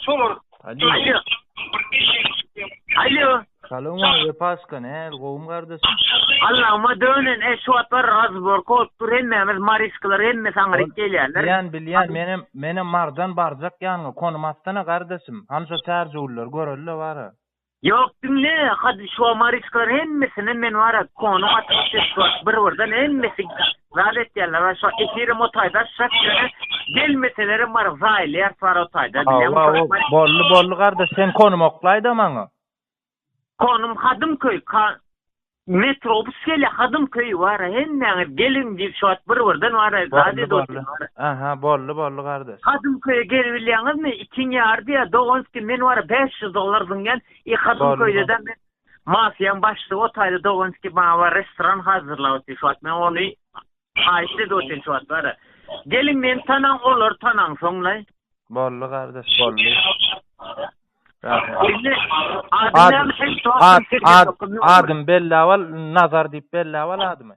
Şolar. Alo. Alo. Salam Wepaska näl gowmy gardaşym? Allah'ıma dönen e şu atlar razborka olup dur hemmämiz mariskalar hemmesi aňryk gelýärler. Bilýän bilýän menem menem Mardan barjak ýanyňa konum atsana gardaşym. Hany şo çärjewülleri göreli bara. Ýok diňle hadi şu mariskalar hemmesine men bara konum atyp şu bir birden hemmesi zat etýärler. Şu efirim o taýda şak ýöne gelmeselerem bar zaýlaýar bar o taýda. Hawa bolly bolly gardaş sen konum oklaýda maňa. Konum Hadymköý ka metrobus gelýär Hadymköý bar hemmäňiz geliň diýip şu wagt bir birden bar zat edip otyr. Aha bolly bolly gardaş. Hadymköýe gelibilýäňizmi ikiň ýary diýýär doganski men bar 500 dollar zyňýan i Hadymköýde-de men mafiýaň başlygy o taýda doganski maňa bar restoran hazyrlap otyr şu wagt men ony haýyşt edip otyryn şu wagt bar. Geliň meni tanaň olary tanaň soňlaý. Bolly gardaş bolly. Indi adym näme sen şu wagt Adym belläp al Nazar diýip belläp al adymy.